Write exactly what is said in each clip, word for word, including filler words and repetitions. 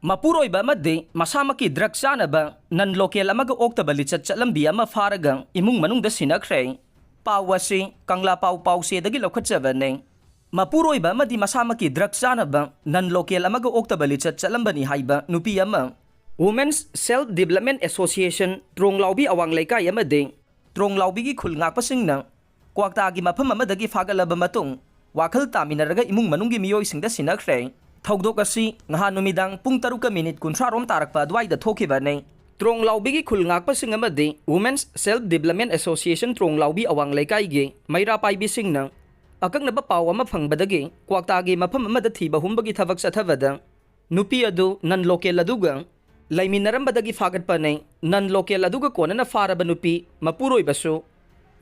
ꯃꯄꯨꯔꯣꯏꯕ ꯑꯃꯗꯤ ꯃꯁꯥꯃꯛꯀꯤ ꯗ꯭ꯔꯒ ꯆꯥꯅꯕ ꯅꯟ ꯂꯣꯀꯦꯜ ꯑꯃꯒ ꯑꯣꯛꯇꯕ ꯂꯤꯆꯠ ꯆꯠꯂꯝꯕꯤ ꯑꯃ ꯐꯥꯔꯒ ꯏꯃꯨꯡ ꯃꯅꯨꯡꯗ ꯁꯤꯟꯅꯈ꯭ꯔꯦ꯫ ꯄꯥꯎ ꯑꯁꯤ ꯀꯪꯂꯥ ꯄꯥꯎ ꯄꯥꯎꯆꯦꯗꯒꯤ ꯂꯧꯈꯠꯆꯕꯅꯤ꯫ ꯃꯄꯨꯔꯣꯏꯕ ꯑꯃꯗꯤ ꯃꯁꯥꯃꯛꯀꯤ ꯗ꯭ꯔꯒ ꯆꯥꯅꯕ ꯅꯟ ꯂꯣꯀꯦꯜ ꯑꯃꯒ ꯑꯣꯛꯇꯕ ꯂꯤꯆꯠ ꯆꯠꯂꯝꯕꯅꯤ ꯍꯥꯏꯕ ꯅꯨꯄꯤ ꯑꯃ Women's Self Development Association ꯇ꯭ꯔꯣꯡꯂꯥꯎꯕꯤ ꯑꯋꯥꯡ ꯂꯩꯀꯥꯏ ꯑꯃꯗꯤ ꯇ꯭ꯔꯣꯡꯂꯥꯎꯕꯤꯒꯤ ꯈꯨꯜ ꯉꯥꯛꯄꯁꯤꯡꯅ ꯀ꯭ꯋꯥꯛꯇꯥꯒꯤ ꯃꯐꯝ ꯑꯃꯗꯒꯤ ꯐꯥꯒꯠꯂꯕ ꯃꯇꯨꯡ, ꯋꯥꯈꯜ ꯇꯥꯃꯤꯟꯅꯔꯒ ꯏꯃꯨꯡ ꯃꯅꯨꯡꯒꯤ ꯃꯤꯑꯣꯏꯁꯤꯡꯗ ꯁꯤꯟꯅꯈ꯭ꯔꯦ꯫ ꯊꯧꯗꯣꯛ ꯑꯁꯤ ꯉꯍꯥꯟ ꯅꯨꯃꯤꯗꯥꯡ ꯄꯨꯡ ꯇꯔꯨꯛꯀ ꯃꯤꯅꯤꯠ ꯀꯨꯟꯊ꯭ꯔꯥ ꯔꯣꯝ ꯇꯥꯔꯛꯄ ꯑꯗꯨꯋꯥꯏꯗ ꯊꯣꯛꯈꯤꯕꯅꯤ꯫ ꯇ꯭ꯔꯣꯡꯂꯥꯎꯕꯤꯒꯤ ꯈꯨꯜ ꯉꯥꯛꯄꯁꯤꯡ ꯑꯃꯗꯤ Women's Self Development Association ꯇ꯭ꯔꯣꯡꯂꯥꯎꯕꯤ ꯑꯋꯥꯡ ꯂꯩꯀꯥꯏꯒꯤ ꯃꯩꯔꯥ ꯄꯥꯏꯕꯤꯁꯤꯡꯅ ꯑꯀꯛꯅꯕ ꯄꯥꯎ ꯑꯃ ꯐꯪꯕꯗꯒꯤ ꯀ꯭ꯋꯥꯛꯇꯥꯒꯤ ꯃꯐꯝ ꯑꯃꯗ ꯊꯤꯕ ꯍꯨꯝꯕꯒꯤ ꯊꯕꯛ ꯆꯠꯊꯕꯗ ꯅꯨꯄꯤ ꯑꯗꯨ ꯅꯟ ꯂꯣꯀꯦꯜ ꯑꯗꯨꯒ ꯂꯩꯃꯤꯟꯅꯔꯝꯕꯗꯒꯤ ꯐꯥꯒꯠꯄꯅꯤ꯫ ꯅꯟ ꯂꯣꯀꯦꯜ ꯑꯗꯨꯒ ꯀꯣꯟꯅꯅ ꯐꯥꯔꯕ ꯅꯨꯄꯤ ꯃꯄꯨꯔꯣꯏꯕꯁꯨ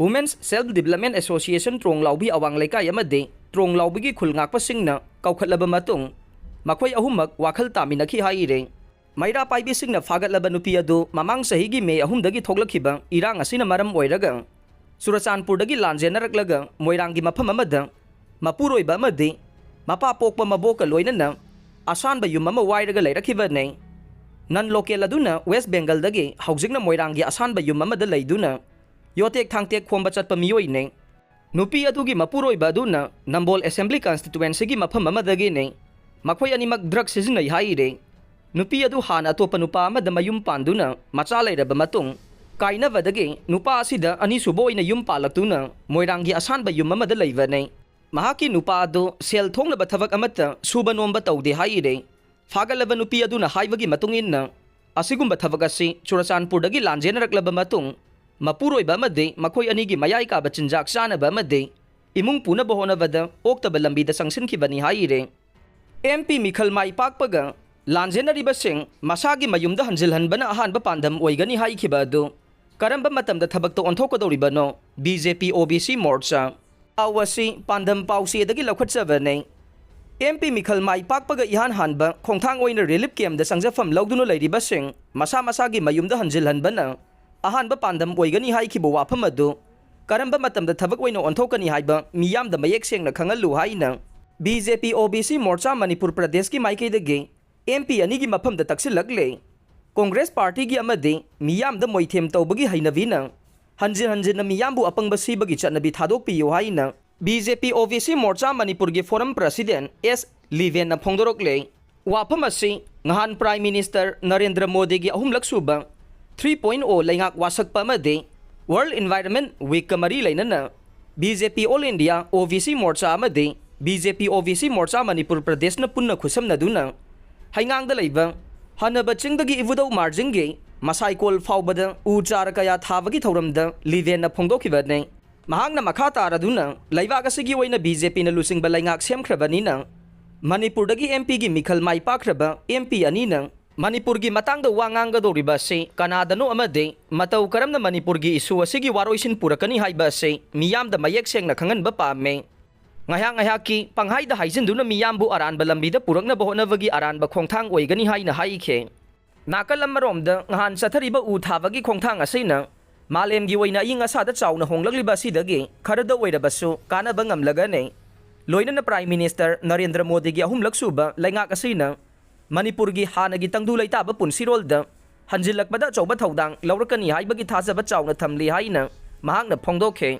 Women's Self Development Association ꯇ꯭ꯔꯣꯡꯂꯥꯎꯕꯤ ꯑꯋꯥꯡ ꯂꯩꯀꯥꯏ ꯑꯃꯗꯤ ꯇ꯭ꯔꯣꯡꯂꯥꯎꯕꯤꯒꯤ ꯈꯨꯜ ꯉꯥꯛꯄꯁꯤꯡꯅ ꯀꯧꯈꯠꯂꯕ ꯃꯇꯨꯡ, ꯃꯈꯣꯏ ꯑꯍꯨꯝꯃꯛ ꯋꯥꯈꯜ ꯇꯥꯃꯤꯟꯅꯈꯤ ꯍꯥꯏꯔꯤ꯫ ꯃꯩꯔꯥ ꯄꯥꯏꯕꯤꯁꯤꯡꯅ ꯐꯥꯒꯠꯂꯕ ꯅꯨꯄꯤ ꯑꯗꯨ ꯃꯃꯥꯡ ꯆꯍꯤꯒꯤ ꯃꯦ ꯑꯍꯨꯝꯗꯒꯤ ꯊꯣꯛꯂꯛꯈꯤꯕ ꯏꯔꯥꯡ ꯑꯁꯤꯅ ꯃꯔꯝ ꯑꯣꯏꯔꯒ ꯆꯨꯔꯆꯥꯟꯄꯨꯔꯗꯒꯤ ꯂꯥꯟꯖꯦꯟꯅꯔꯛꯂꯒ ꯃꯣꯏꯔꯥꯡꯒꯤ ꯃꯐꯝ ꯑꯃꯗ ꯃꯄꯨꯔꯣꯏꯕ ꯑꯃꯗꯤ ꯃꯄꯥ ꯄꯣꯛꯄ ꯃꯕꯣꯛꯀ ꯂꯣꯏꯅꯅ ꯑꯁꯥꯟꯕ ꯌꯨꯝ ꯑꯃ ꯋꯥꯏꯔꯒ ꯂꯩꯔꯛꯈꯤꯕꯅꯤ꯫ ꯅꯟ ꯂꯣꯀꯦꯜ ꯑꯗꯨꯅ ꯋꯦꯁ ꯕꯦꯡꯒꯜꯗꯒꯤ ꯍꯧꯖꯤꯛꯅ ꯃꯣꯏꯔꯥꯡꯒꯤ ꯑꯁꯥꯟꯕ ꯌꯨꯝ ꯑꯃꯗ ꯂꯩꯗꯨꯅ ꯌꯣꯇꯦꯛ ꯊꯥꯡꯇꯦꯛ ꯈꯣꯝꯕ ꯆꯠꯄ ꯃꯤꯑꯣꯏꯅꯤ꯫ ꯅꯨꯄꯤ ꯑꯗꯨꯒꯤ ꯃꯄꯨꯔꯣꯏꯕ ꯑꯗꯨꯅ ꯅꯝꯕꯣꯜ ꯑꯦꯁꯦꯝꯕ꯭ꯂꯤ ꯀꯟꯁꯇꯤꯇ꯭ꯋꯦꯟꯁꯤꯒꯤ ꯃꯐꯝ ꯑꯃꯗꯒꯤꯅꯤ꯫ ꯃꯈꯣꯏ ꯑꯅꯤꯃꯛ ꯗ꯭ꯔꯒ ꯁꯤꯖꯤꯟꯅꯩ ꯍꯥꯏꯔꯤ꯫ ꯅꯨꯄꯤ ꯑꯗꯨ ꯍꯥꯟꯅ ꯑꯇꯣꯞꯄ ꯅꯨꯄꯥ ꯑꯃꯗ ꯃꯌꯨꯝ ꯄꯥꯟꯗꯨꯅ ꯃꯆꯥ ꯂꯩꯔꯕ ꯃꯇꯨꯡ, ꯀꯥꯏꯅꯕꯗꯒꯤ ꯅꯨꯄꯥ ꯑꯁꯤꯗ ꯑꯅꯤꯁꯨꯕ ꯑꯣꯏꯅ ꯌꯨꯝ ꯄꯥꯜꯂꯛꯇꯨꯅ ꯃꯣꯏꯔꯥꯡꯒꯤ ꯑꯁꯥꯟꯕ ꯌꯨꯝ ꯑꯃꯗ ꯂꯩꯕꯅꯤ꯫ ꯃꯍꯥꯛꯀꯤ ꯅꯨꯄꯥ ꯑꯗꯨ ꯁꯦꯜ ꯊꯣꯛꯅꯕ ꯊꯕꯛ ꯑꯃꯠꯇ ꯁꯨꯕ ꯅꯣꯝꯕ ꯇꯧꯗꯦ ꯍꯥꯏꯔꯤ꯫ ꯐꯥꯒꯠꯂꯕ ꯅꯨꯄꯤ ꯑꯗꯨꯅ ꯍꯥꯏꯕꯒꯤ ꯃꯇꯨꯡ ꯏꯟꯅ, ꯑꯁꯤꯒꯨꯝꯕ ꯊꯕꯛ ꯑꯁꯤ ꯆꯨꯔꯆꯥꯟꯄꯨꯔꯗꯒꯤ ꯂꯥꯟꯖꯦꯟꯅꯔꯛꯂꯕ ꯃꯇꯨꯡ, ꯃꯄꯨꯔꯣꯏꯕ ꯑꯃꯗꯤ ꯃꯈꯣꯏ ꯑꯅꯤꯒꯤ ꯃꯌꯥꯏ ꯀꯥꯕ ꯆꯤꯟꯖꯥꯛ ꯆꯥꯅꯕ ꯑꯃꯗꯤ ꯏꯃꯨꯡ ꯄꯨꯅꯕ ꯍꯣꯠꯅꯕꯗ ꯑꯣꯛꯇꯕ ꯂꯝꯕꯤꯗ ꯆꯪꯁꯤꯟꯈꯤꯕꯅꯤ ꯍꯥꯏꯔꯤ꯫ ꯑꯦꯝ ꯄꯤ ꯃꯤꯈꯜ ꯃꯥꯏ ꯄꯥꯛꯄꯒ ꯂꯥꯟꯖꯦꯟꯅꯔꯤꯕꯁꯤꯡ ꯃꯁꯥꯒꯤ ꯃꯌꯨꯝꯗ ꯍꯟꯖꯤꯜꯍꯟꯕꯅ ꯑꯍꯥꯟꯕ ꯄꯥꯟꯗꯝ ꯑꯣꯏꯒꯅꯤ ꯍꯥꯏꯈꯤꯕ ꯑꯗꯨ ꯀꯔꯝꯕ ꯃꯇꯝꯗ ꯊꯕꯛꯇ ꯑꯣꯟꯊꯣꯛꯀꯗꯧꯔꯤꯕꯅꯣ? ꯕꯤ ꯖꯦ ꯄꯤ ꯑꯣ ꯕꯤ ꯁꯤ ꯃꯣꯔꯆꯥ꯫ ꯄꯥꯎ ꯑꯁꯤ ꯄꯥꯟꯗꯝ ꯄꯥꯎꯆꯦꯗꯒꯤ ꯂꯧꯈꯠꯆꯕꯅꯤ꯫ ꯑꯦꯝ ꯄꯤ ꯃꯤꯈꯜ ꯃꯥꯏ ꯄꯥꯛꯄꯒ ꯏꯍꯥꯟ ꯍꯥꯟꯕ ꯈꯣꯡꯊꯥꯡ ꯑꯣꯏꯅ ꯔꯤꯂꯤꯐ ꯀꯦꯝꯗ ꯆꯪꯖꯐꯝ ꯂꯧꯗꯨꯅ ꯂꯩꯔꯤꯕꯁꯤꯡ ꯃꯁꯥ ꯃꯁꯥꯒꯤ ꯃꯌꯨꯝꯗ ꯍꯟꯖꯤꯜꯍꯟꯕꯅ ꯑꯍꯥꯟꯕ ꯄꯥꯟꯗꯝ ꯑꯣꯏꯒꯅꯤ ꯍꯥꯏꯈꯤꯕ ꯋꯥꯐꯝ ꯑꯗꯨ ꯀꯔꯝꯕ ꯃꯇꯝꯗ ꯊꯕꯛ ꯑꯣꯏꯅ ꯑꯣꯟꯊꯣꯛꯀꯅꯤ ꯍꯥꯏꯕ ꯃꯤꯌꯥꯝꯗ ꯃꯌꯦꯛ ꯁꯦꯡꯅ ꯈꯪꯍꯜꯂꯨ ꯍꯥꯏꯅ ꯕꯤ ꯖꯦ ꯄꯤ ꯑꯣ ꯕꯤ ꯁꯤ ꯃꯣꯔꯆꯥ ꯃꯅꯤꯄꯨꯔ ꯄ꯭ꯔꯗꯦꯁꯀꯤ ꯃꯥꯏꯀꯩꯗꯒꯤ ꯑꯦꯝ ꯄꯤ ꯑꯅꯤꯒꯤ ꯃꯐꯝꯗ ꯇꯛꯁꯤꯜꯂꯛꯂꯦ꯫ ꯀꯣꯡꯒ꯭ꯔꯦꯁ ꯄꯥꯔꯇꯤꯒꯤ ꯑꯃꯗꯤ ꯃꯤꯌꯥꯝꯗ ꯃꯣꯏꯊꯦꯝ ꯇꯧꯕꯒꯤ ꯍꯩꯅꯕꯤꯅ ꯍꯟꯖꯤꯟ ꯍꯟꯖꯤꯟꯅ ꯃꯤꯌꯥꯝꯕꯨ ꯑꯄꯪꯕ ꯁꯤꯕꯒꯤ ꯆꯠꯅꯕꯤ ꯊꯥꯗꯣꯛꯄꯤꯌꯨ ꯍꯥꯏꯅ ꯕꯤ ꯖꯦ ꯄꯤ ꯑꯣ ꯕꯤ ꯁꯤ ꯃꯣꯔꯆꯥ ꯃꯅꯤꯄꯨꯔꯒꯤ ꯐꯣꯔꯝ ꯄ꯭ꯔꯁꯤꯗꯦꯟ ꯑꯦꯁ ꯂꯤꯕꯦꯟꯅ ꯐꯣꯡꯗꯣꯔꯛꯂꯦ꯫ ꯋꯥꯐꯝ ꯑꯁꯤ ꯉꯍꯥꯟ ꯄ꯭ꯔꯥꯏꯝ ꯃꯤꯅꯤꯁꯇꯔ ꯅꯔꯦꯟꯗ꯭ꯔ ꯃꯣꯗꯤꯒꯤ ꯑꯍꯨꯝꯂꯛ ꯁꯨꯕ ꯊ꯭ꯔꯤ ꯄꯣꯏꯟ ꯑꯣ ꯂꯩꯉꯥꯛ ꯋꯥꯁꯛꯄ ꯑꯃꯗꯤ ꯋꯥꯔꯜ ꯏꯟꯚꯥꯏꯔꯟꯃꯦꯟ ꯋꯤꯛꯀ ꯃꯔꯤ ꯂꯩꯅꯅ ꯕꯤ ꯖꯦ ꯄꯤ ꯑꯣꯜ ꯏꯟꯗꯤꯌꯥ ꯑꯣ ꯕꯤ ꯁꯤ ꯃꯣꯔꯆꯥ ꯑꯃꯗꯤ ꯕꯤ ꯖꯦ ꯄꯤ ꯑꯣ ꯕꯤ ꯁꯤ ꯃꯣꯔꯆꯥ ꯃꯅꯤꯄꯨꯔ ꯄ꯭ꯔꯗꯦꯁꯅ ꯄꯨꯟꯅ ꯈꯨꯠꯁꯝꯅꯗꯨꯅ ꯍꯩꯉꯥꯡꯗ ꯂꯩꯕ ꯍꯅꯕ ꯆꯤꯡꯗꯒꯤ ꯏꯕꯨꯙꯧ ꯃꯥꯔꯖꯤꯡꯒꯤ ꯃꯁꯥꯏꯀꯣꯜ ꯐꯥꯎꯕꯗ ꯎ ꯆꯥꯔ ꯀꯌꯥ ꯊꯥꯕꯒꯤ ꯊꯧꯔꯝꯗ ꯂꯤꯕꯦꯟꯅ ꯐꯣꯡꯗꯣꯛꯈꯤꯕꯅꯤ꯫ ꯃꯍꯥꯛꯅ ꯃꯈꯥ ꯇꯥꯔꯗꯨꯅ ꯂꯩꯕꯥꯛ ꯑꯁꯤꯒꯤ ꯑꯣꯏꯅ ꯕꯤ ꯖꯦ ꯄꯤꯅ ꯂꯨꯆꯤꯡꯕ ꯂꯩꯉꯥꯛ ꯁꯦꯝꯈ꯭ꯔꯕꯅꯤꯅ ꯃꯅꯤꯄꯨꯔꯗꯒꯤ ꯑꯦꯝ ꯄꯤꯒꯤ ꯃꯤꯈꯜ ꯃꯥꯏ ꯄꯥꯛꯈ꯭ꯔꯕ ꯑꯦꯝ ꯄꯤ ꯑꯅꯤꯅ ꯃꯅꯤꯄꯨꯔꯒꯤ ꯃꯇꯥꯡꯗ ꯋꯥ ꯉꯥꯡꯒꯗꯧꯔꯤꯕ ꯑꯁꯤ ꯀꯅꯥꯗꯅꯣ ꯑꯃꯗꯤ ꯃꯇꯧ ꯀꯔꯝꯅ ꯃꯅꯤꯄꯨꯔꯒꯤ ꯏꯁꯨ ꯑꯁꯤꯒꯤ ꯋꯥꯔꯣꯏꯁꯤꯟ ꯄꯨꯔꯛꯀꯅꯤ ꯍꯥꯏꯕ ꯑꯁꯤ ꯃꯤꯌꯥꯝꯗ ꯃꯌꯦꯛ ꯁꯦꯡꯅ ꯈꯪꯍꯟꯕ ꯄꯥꯝꯃꯤ꯫ ꯉꯥꯏꯍꯥꯛ ꯉꯥꯏꯍꯥꯛꯀꯤ ꯄꯪꯍꯥꯏꯗ ꯍꯥꯏꯖꯤꯟꯗꯨꯅ ꯃꯤꯌꯥꯝꯕꯨ ꯑꯔꯥꯟꯕ ꯂꯝꯕꯤꯗ ꯄꯨꯔꯛꯅꯕ ꯍꯣꯠꯅꯕꯒꯤ ꯑꯔꯥꯟꯕ ꯈꯣꯡꯊꯥꯡ ꯑꯣꯏꯒꯅꯤ ꯍꯥꯏꯅ ꯍꯥꯏꯈꯤ꯫ ꯅꯥꯀꯜ ꯑꯃꯔꯣꯝꯗ ꯉꯍꯥꯟ ꯆꯠꯊꯔꯤꯕ ꯎ ꯊꯥꯕꯒꯤ ꯈꯣꯡꯊꯥꯡ ꯑꯁꯤꯅ ꯃꯥꯂꯦꯝꯒꯤ ꯑꯣꯏꯅ ꯑꯏꯪ ꯑꯁꯥꯗ ꯆꯥꯎꯅ ꯍꯣꯡꯂꯛꯂꯤꯕ ꯑꯁꯤꯗꯒꯤ ꯈꯔꯗ ꯑꯣꯏꯔꯕꯁꯨ ꯀꯥꯟꯅꯕ ꯉꯝꯂꯒꯅꯤ꯫ ꯂꯣꯏꯅꯅ ꯄ꯭ꯔꯥꯏꯝ ꯃꯤꯅꯤꯁꯇꯔ ꯅꯔꯦꯟꯗ꯭ꯔ ꯃꯣꯗꯤꯒꯤ ꯑꯍꯨꯝꯂꯛ ꯁꯨꯕ ꯂꯩꯉꯥꯛ ꯑꯁꯤꯅ ꯃꯅꯤꯄꯨꯔꯒꯤ ꯍꯥꯟꯅꯒꯤ ꯇꯪꯗꯨ ꯂꯩꯇꯥꯕ ꯄꯨꯟꯁꯤꯔꯣꯜꯗ ꯍꯟꯖꯤꯜꯂꯛꯄꯗ ꯑꯆꯧꯕ ꯊꯧꯗꯥꯡ ꯂꯧꯔꯛꯀꯅꯤ ꯍꯥꯏꯕꯒꯤ ꯊꯥꯖꯕ ꯆꯥꯎꯅ ꯊꯝꯂꯤ ꯍꯥꯏꯅ ꯃꯍꯥꯛꯅ ꯐꯣꯡꯗꯣꯛꯈꯤ꯫